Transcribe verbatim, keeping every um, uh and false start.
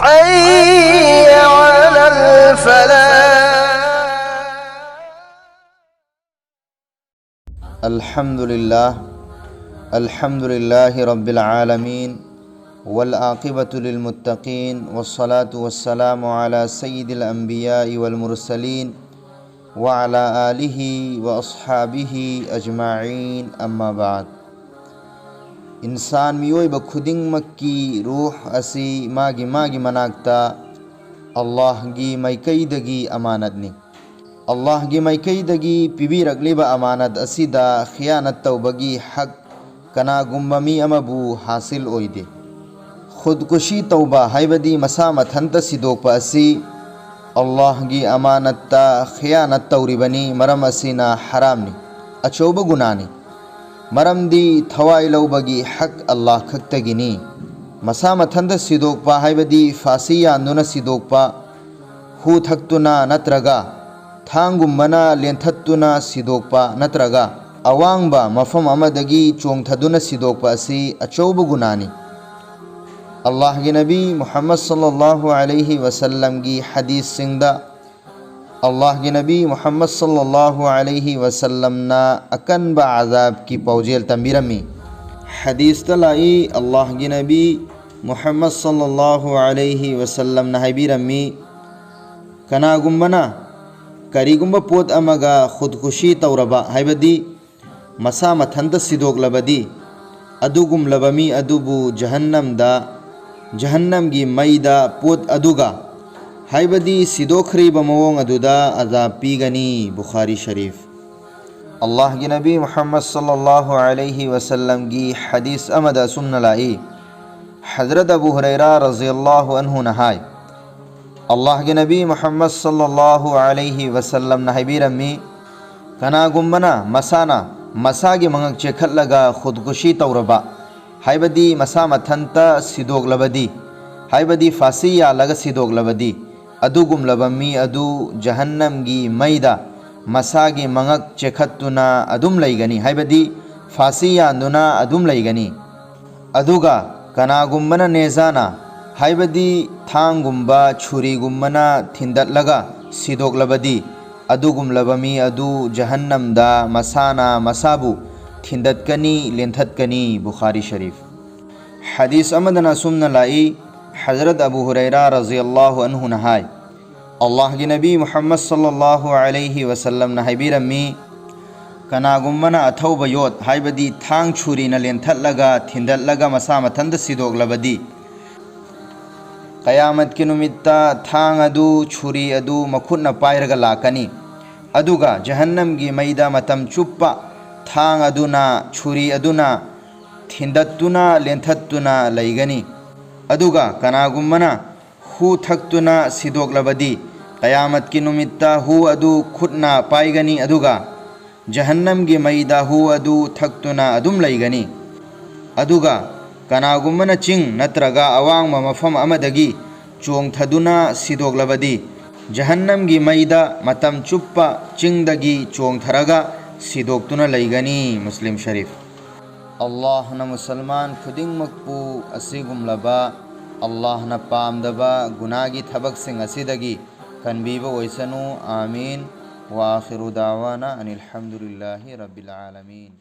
حي على الفلاح. الحمد لله. الحمد لله رب العالمين. والعاقبة للمتقين. والصلاة والسلام على سيد الأنبياء والمرسلين. وعلى آله وأصحابه أجمعين. أما بعد. ꯏꯟꯁꯥꯟ ꯃꯤꯑꯣꯏꯕ ꯈꯨꯗꯤꯡꯃꯛꯀꯤ ꯔꯨꯍ ꯑꯁꯤ ꯃꯥꯒꯤ ꯃꯥꯒꯤ ꯃꯅꯥꯛꯇ ꯑꯜꯂꯥꯍꯒꯤ ꯃꯥꯏꯀꯩꯗꯒꯤ ꯑꯃꯥꯅꯠꯅꯤ꯫ ꯑꯜꯂꯥꯍꯒꯤ ꯃꯥꯏꯀꯩꯗꯒꯤ ꯄꯤꯕꯤꯔꯛꯂꯤꯕ ꯑꯃꯥꯅꯠ ꯑꯁꯤꯗ ꯈꯤꯌꯥꯅꯠ ꯇꯧꯕꯒꯤ ꯍꯛ ꯀꯅꯥꯒꯨꯝꯕ ꯃꯤ ꯑꯃꯕꯨ ꯍꯥꯁꯤꯜ ꯑꯣꯏꯗꯦ꯫ ꯈꯨꯗꯀꯨꯁꯤ ꯇꯧꯕ ꯍꯥꯏꯕꯗꯤ ꯃꯁꯥ ꯃꯊꯟꯇ ꯁꯤꯗꯣꯛꯄ ꯑꯁꯤ ꯑꯜꯂꯥꯍꯒꯤ ꯑꯃꯥꯅꯠꯇ ꯈꯤꯌꯥꯅꯠ ꯇꯧꯔꯤꯕꯅꯤ, ꯃꯔꯝ ꯑꯁꯤꯅ ꯍꯔꯥꯝꯅꯤ, ꯑꯆꯧꯕ ꯒꯨꯅꯥꯅꯤ꯫ ꯃꯔꯝꯗꯤ ꯊꯋꯥꯏ ꯂꯧꯕꯒꯤ ꯍꯛ ꯑꯜꯂꯥꯍ ꯈꯛꯇꯒꯤꯅꯤ꯫ ꯃꯁꯥ ꯃꯊꯟꯇ ꯁꯤꯗꯣꯛꯄ ꯍꯥꯏꯕꯗꯤ ꯐꯥꯁꯤ ꯌꯥꯟꯗꯨꯅ ꯁꯤꯗꯣꯛꯄ, ꯍꯨ ꯊꯛꯇꯨꯅ ꯅꯠꯇ꯭ꯔꯒ ꯊꯥꯡꯒꯨꯝꯕꯅ ꯂꯦꯟꯊꯠꯇꯨꯅ ꯁꯤꯗꯣꯛꯄ ꯅꯠꯇ꯭ꯔꯒ ꯑꯋꯥꯡꯕ ꯃꯐꯝ ꯑꯃꯗꯒꯤ ꯆꯣꯡꯊꯗꯨꯅ ꯁꯤꯗꯣꯛꯄ ꯑꯁꯤ ꯑꯆꯧꯕ ꯒꯨꯅꯥꯅꯤ꯫ ꯑꯜꯂꯥꯍꯒꯤ ꯅꯕꯤ ꯃꯨꯍꯝꯃꯗ ꯁꯜꯂꯜꯂꯥꯍꯨ ꯑꯂꯩꯍꯤ ꯋꯁꯜꯂꯝꯒꯤ ꯍꯗꯤꯁꯁꯤꯡꯗ ꯑꯜꯂꯥꯍꯒꯤ ꯅꯕꯤ ꯃꯨꯍꯝꯃꯗ ꯁꯜꯂꯜꯂꯥꯍꯨ ꯑꯂꯩꯍꯤ ꯋꯁꯜꯂꯝꯅ ꯑꯀꯟꯕ ꯑꯖꯥꯕꯀꯤ ꯄꯥꯎꯖꯦꯜ ꯇꯝꯕꯤꯔꯝꯃꯤ꯫ ꯍꯗꯤꯁꯇ ꯂꯥꯛꯏ, ꯑꯜꯂꯥꯍꯒꯤ ꯅꯕꯤ ꯃꯨꯍꯝꯃꯗ ꯁꯜꯂꯜꯂꯥꯍꯨ ꯑꯂꯩꯍꯤ ꯋꯁꯜꯂꯝꯅ ꯍꯥꯏꯕꯤꯔꯝꯃꯤ, ꯀꯅꯥꯒꯨꯝꯕꯅ ꯀꯔꯤꯒꯨꯝꯕ ꯄꯣꯠ ꯑꯃꯒ ꯈꯨꯗꯀꯨꯁꯤ ꯇꯧꯔꯕ, ꯍꯥꯏꯕꯗꯤ ꯃꯁꯥ ꯃꯊꯟꯇ ꯁꯤꯗꯣꯛꯂꯕꯗꯤ, ꯑꯗꯨꯒꯨꯝꯂꯕ ꯃꯤ ꯑꯗꯨꯕꯨ ꯖꯍꯟꯅꯝꯗ, ꯖꯍꯟꯅꯝꯒꯤ ꯃꯩꯗ ꯄꯣꯠ ꯑꯗꯨꯒ, ꯍꯥꯏꯕꯗꯤ ꯁꯤꯗꯣꯛꯈ꯭ꯔꯤꯕ ꯃꯑꯣꯡ ꯑꯗꯨꯗ ꯑꯖꯥꯕ ꯄꯤꯒꯅꯤ꯫ ꯕꯨꯈꯥꯔꯤ ꯁꯔꯤꯐ꯫ ꯑꯜꯂꯥꯍꯒꯤ ꯅꯕꯤ ꯃꯨꯍꯝꯃꯗ ꯁꯜꯂꯜꯂꯥꯍꯨ ꯑꯂꯩꯍꯤ ꯋꯁꯜꯂꯝꯒꯤ ꯍꯗꯤꯁ ꯑꯃꯗ ꯑꯁꯨꯝꯅ ꯂꯥꯛꯏ, ꯍꯖꯔꯠ ꯑꯕꯨ ꯍꯨꯔꯩꯔꯥ ꯔꯖꯤꯌꯜꯂꯥꯍꯨ ꯑꯟꯍꯨꯅ ꯍꯥꯏ, ꯑꯜꯂꯥꯍꯒꯤ ꯅꯕꯤ ꯃꯨꯍꯝꯃꯗ ꯁꯜꯂꯜꯂꯥꯍꯨ ꯑꯂꯩꯍꯤ ꯋꯁꯜꯂꯝꯅ ꯍꯥꯏꯕꯤꯔꯝꯃꯤ, ꯀꯅꯥꯒꯨꯝꯕꯅ ꯃꯁꯥꯅ ꯃꯁꯥꯒꯤ ꯃꯉꯛ ꯆꯦꯈꯠꯂꯒ ꯈꯨꯗꯀꯨꯁꯤ ꯇꯧꯔꯕ, ꯍꯥꯏꯕꯗꯤ ꯃꯁꯥ ꯃꯊꯟꯇ ꯁꯤꯗꯣꯛꯂꯕꯗꯤ, ꯍꯥꯏꯕꯗꯤ ꯐꯥꯁꯤ ꯌꯥꯜꯂꯒ ꯁꯤꯗꯣꯛꯂꯕꯗꯤ, ꯑꯗꯨꯒꯨꯝꯂꯕ ꯃꯤ ꯑꯗꯨ ꯖꯍꯟꯅꯝꯒꯤ ꯃꯩꯗ ꯃꯁꯥꯒꯤ ꯃꯉꯛ ꯆꯦꯈꯠꯇꯨꯅ ꯑꯗꯨꯝ ꯂꯩꯒꯅꯤ, ꯍꯥꯏꯕꯗꯤ ꯐꯥꯁꯤ ꯌꯥꯟꯗꯨꯅ ꯑꯗꯨꯝ ꯂꯩꯒꯅꯤ꯫ ꯑꯗꯨꯒ ꯀꯅꯥꯒꯨꯝꯕꯅ ꯅꯦꯖꯥꯅ ꯍꯥꯏꯕꯗꯤ ꯊꯥꯡꯒꯨꯝꯕ ꯁꯨꯔꯤꯒꯨꯝꯕꯅ ꯊꯤꯟꯗꯠꯂꯒ ꯁꯤꯗꯣꯛꯂꯕꯗꯤ, ꯑꯗꯨꯒꯨꯝꯂꯕ ꯃꯤ ꯑꯗꯨ ꯖꯍꯟꯅꯝꯗ ꯃꯁꯥꯅ ꯃꯁꯥꯕꯨ ꯊꯤꯟꯗꯠꯀꯅꯤ, ꯂꯦꯟꯊꯠꯀꯅꯤ꯫ ꯕꯨꯈꯥꯔꯤ ꯁꯔꯤꯐ꯫ ꯍꯗꯤꯁ ꯑꯃꯗꯅ ꯑꯁꯨꯝꯅ ꯂꯥꯛꯏ, ꯍꯖꯔꯠ ꯑꯕꯨ ꯍꯨꯔꯩꯔꯥ ꯔꯖꯤꯌꯜꯂꯥꯍꯨ ꯑꯟꯍꯨꯅ ꯍꯥꯏ, ꯑꯜꯂꯥꯍꯒꯤ ꯅꯕꯤ ꯃꯨꯍꯝꯃꯗ ꯁꯜꯂꯜꯂꯥꯍꯨ ꯑꯂꯩꯍꯤ ꯋꯁꯜꯂꯝꯅ ꯍꯥꯏꯕꯤꯔꯝꯃꯤ, ꯀꯅꯥꯒꯨꯝꯕꯅ ꯑꯊꯧꯕ ꯌꯣꯠ, ꯍꯥꯏꯕꯗꯤ ꯊꯥꯡ ꯁꯨꯔꯤꯅ ꯂꯦꯟꯊꯠꯂꯒ ꯊꯤꯟꯗꯠꯂꯒ ꯃꯁꯥ ꯃꯊꯟꯇ ꯁꯤꯗꯣꯛꯂꯕꯗꯤ, ꯀꯌꯥꯃꯠꯀꯤ ꯅꯨꯃꯤꯠꯇ ꯊꯥꯡ ꯑꯗꯨ, ꯁꯨꯔꯤ ꯑꯗꯨ ꯃꯈꯨꯠꯅ ꯄꯥꯏꯔꯒ ꯂꯥꯛꯀꯅꯤ꯫ ꯑꯗꯨꯒ ꯖꯍꯟꯅꯝꯒꯤ ꯃꯩꯗ ꯃꯇꯝ ꯆꯨꯞꯄ ꯊꯥꯡ ꯑꯗꯨꯅ, ꯁꯨꯔꯤ ꯑꯗꯨꯅ ꯊꯤꯟꯗꯠꯇꯨꯅ, ꯂꯦꯟꯊꯠꯇꯨꯅ ꯂꯩꯒꯅꯤ꯫ ꯑꯗꯨꯒ ꯀꯅꯥꯒꯨꯝꯕꯅ ꯍꯨ ꯊꯛꯇꯨꯅ ꯁꯤꯗꯣꯛꯂꯕꯗꯤ, ꯀꯌꯥꯃꯠꯀꯤ ꯅꯨꯃꯤꯠꯇ ꯍꯨ ꯑꯗꯨ ꯈꯨꯠꯅ ꯄꯥꯏꯒꯅꯤ, ꯑꯗꯨꯒ ꯖꯍꯟꯅꯝꯒꯤ ꯃꯩꯗ ꯍꯨ ꯑꯗꯨ ꯊꯛꯇꯨꯅ ꯑꯗꯨꯝ ꯂꯩꯒꯅꯤ꯫ ꯑꯗꯨꯒ ꯀꯅꯥꯒꯨꯝꯕꯅ ꯆꯤꯡ ꯅꯠꯇ꯭ꯔꯒ ꯑꯋꯥꯡꯕ ꯃꯐꯝ ꯑꯃꯗꯒꯤ ꯆꯣꯡꯊꯗꯨꯅ ꯁꯤꯗꯣꯛꯂꯕꯗꯤ, ꯖꯍꯟꯅꯝꯒꯤ ꯃꯩꯗ ꯃꯇꯝ ꯆꯨꯞꯄ ꯆꯤꯡꯗꯒꯤ ꯆꯣꯡꯊꯔꯒ ꯁꯤꯗꯣꯛꯇꯨꯅ ꯂꯩꯒꯅꯤ꯫ ꯃꯨꯁꯂꯤꯝ ꯁꯔꯤꯐ꯫ ꯑꯜꯂꯥꯍꯅ ꯃꯨꯁꯜꯃꯥꯟ ꯈꯨꯗꯤꯡꯃꯛꯄꯨ ꯑꯁꯤꯒꯨꯝꯂꯕ ꯑꯜꯂꯥꯍꯅ ꯄꯥꯝꯗꯕ ꯒꯨꯅꯥꯒꯤ ꯊꯕꯛꯁꯤꯡ ꯑꯁꯤꯗꯒꯤ ꯀꯟꯕꯤꯕ ꯑꯣꯏꯁꯅꯨ꯫ ꯑꯥꯃꯤꯟ꯫ ꯋꯥ ꯑꯥꯈꯤꯔꯨ ꯗꯥꯋꯥꯅ ꯑꯅꯤꯜ ꯍꯝꯗꯨꯂꯤꯜꯂꯥꯍꯤ ꯔꯕꯤꯜ ꯑꯥꯂꯃꯤꯟ꯫